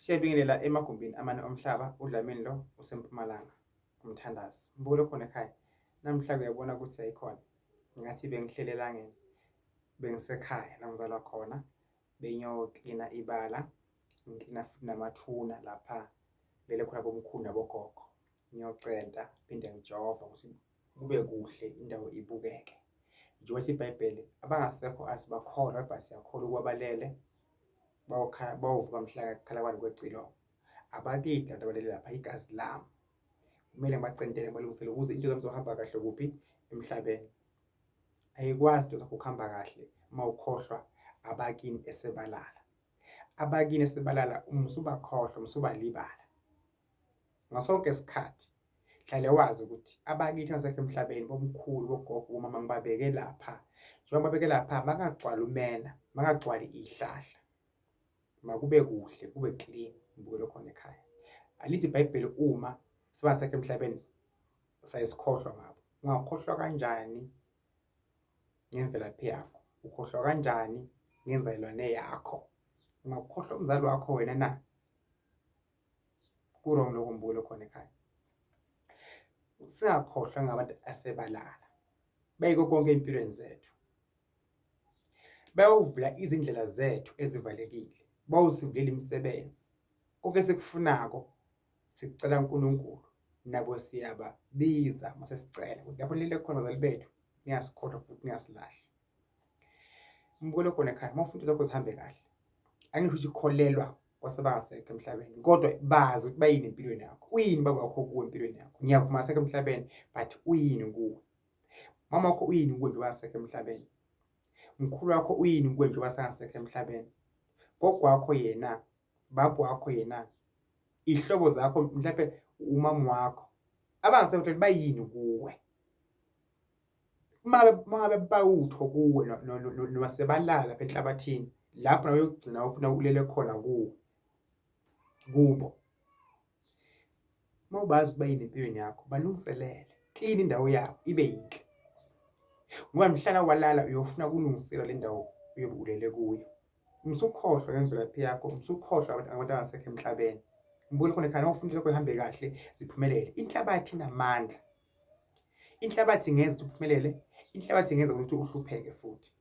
Siyabingelela emagumbini amane omhlaba, uDlamini lo useMpumalanga, umthandazi. Mbukelo khona ekhaya. Namhla uyabona ukuthi ayikhona. Ngathi bengihlele elangeni, bengisekhaya la ngizalwa khona, bengiyoklina ibala, ngiklina futhi namathuna lapha lele khona bomkhulu nabogogo. Ngiyocenta phinde ngijova ukuthi kube kuhle indawo ibukeke. Njengoba iBhayibheli abangasekho asibakholwa kodwa siyakholwa ukuba balele bawukhala bawuvuka mhla kukhala kwani kwecilongo. Abakidla abantu abalele lapha igazi lami. Kumele ngibacentele ngibalungisele ukuze into zami zohamba kahle kuphi emhlabeni. Ayikwazi into zakho ukuhamba kahle uma ukhohlwa abakini esebalala. Abakini esebalala musubakhohlwa musubalibala. Ngasonke isikhathi hlale wazi ukuthi abakithi abasekho emhlabeni bomkhulu bogogo bomama ngibabeke lapha njengoba babeke lapha makagcwali umena makagcwali ihlahla makube kuhle kube clean ngibukele khona ekhaya. Alithi iBhayibheli uma sibasekho emhlabeni sayesikhohlwa ngabo. Ungakhohlwa kanjani ngemvelaphi yakho? Ukhohlwa kanjani ngenzalelwane yakho? Ungakhohlwa umzali wakho wena na? Ku-wrong lokho mbukelo khona ekhaya. Singakhohlwa ngabantu asebalala beyiko konke empilweni zethu. Bayovula izindlela zethu ezivalekile, bawusivulela imisebenzi. Konke esikufunako sikucela uNkulunkulu, nabo siyababiza mase sicela ukuthi lapho nilele khona bazali bethu ningasikhohlwa futhi ningasilahli. Mbukelo khona ekhaya, uma ufuna into zakho zihambe kahle, angisho ukuthi kholelwa kwasebangasekho emhlabeni kodwa bazi ukuthi bayini empilweni yakho. Uyini baba wakho kuwe empilweni yakho? Ngiyavuma asekho emhlabeni but uyini kuwe? Mama wakho uyini kuwe njengoba asekho emhlabeni? Mkhulu wakho uyini kuwe njengoba sengasekho emhlabeni? Gogo wakho yena, baba wakho yena, ihlobo zakho mhlawumbe umama wakho abangasekho bayini kuwe? Uma ngabe bawutho kuwe noma sebalala lapha enhlabathini lapho nawe uyogcina ufuna ulele khona kuwe kubo. Uma ubazi ukuba yini empilweni yakho balungiselele, clean indawo yabo ibe yinhle ngoba mhlala walala uyofuna ukulungiselwa le ndawo uyobe ulele kuyo. Musukhohlwa ngemvelaphi yakho, musukhohlwa abantu abangasekho emhlabeni. Ngibona khona ekhaya uma ufuna into yakho ihambe kahle ziphumelele. Inhlabathi inamandla. Inhlabathi ingenza ukuthi uphumelele, inhlabathi ingenza ukuthi uhlupheke futhi.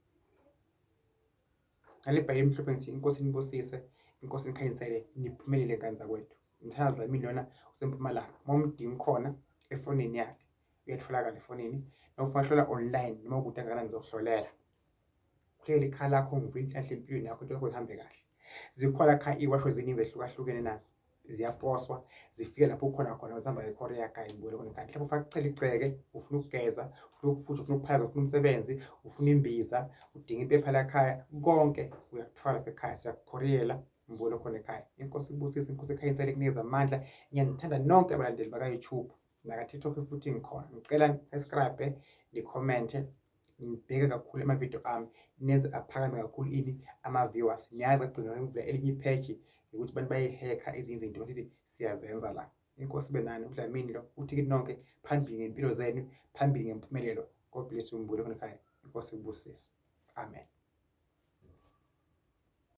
Ngale bhayile emhlophe ngithi inkosi inibusise, inkosi inikhanyisele, niphumelele ngane zakwethu. Ngithanda Dlamini lona useMpumalanga. Uma umdinga ukhona efonini yakhe, uyatholakala efonini. Noma ufuna ukuhlola online noma ukude kangakanani ngizokuhlolela. Khulekela ikhaya lakho ngivule inhlanhla empilweni yakho into yakho ihambe kahle. Zikhona kha iwasho ziningi zehlukahlukene nazo. Ziyaposwa zifike lapho ukhona khona uzihamba nge-courier guy ngibone khona kanti mhlawumbe ufaka kuchela igceke ufuna ukugeza ufuna ukufutha ufuna ukuphalaza ufuna umsebenzi ufuna imbiza udinga impepha lakhaya konke uyakuthola lapha ekhaya siyakukhoriyela ngibone khona ekhaya. Inkosi ibusise, inkosi ekhanyisele ikunikeze amandla. Ngiyanithanda nonke abalandeli baka-YouTube naka-TikTok futhi ngikhona. Ngicela ni-subscribe ni-commente ngibheke kakhulu amavidiyo ami nenze aphakame kakhulu ini ama-viewers. Niyazi agcina ngivula elinye ipheji ukuthi abantu bayihekha ezinye izinto basithi siyazenza la. Inkosi ibe nani. UDlamini lo uthi kini nonke phambili ngempilo zenu, phambili ngempumelelo. God bless you mbukeli khona ekhaya. Inkosi ikubusise. Amen.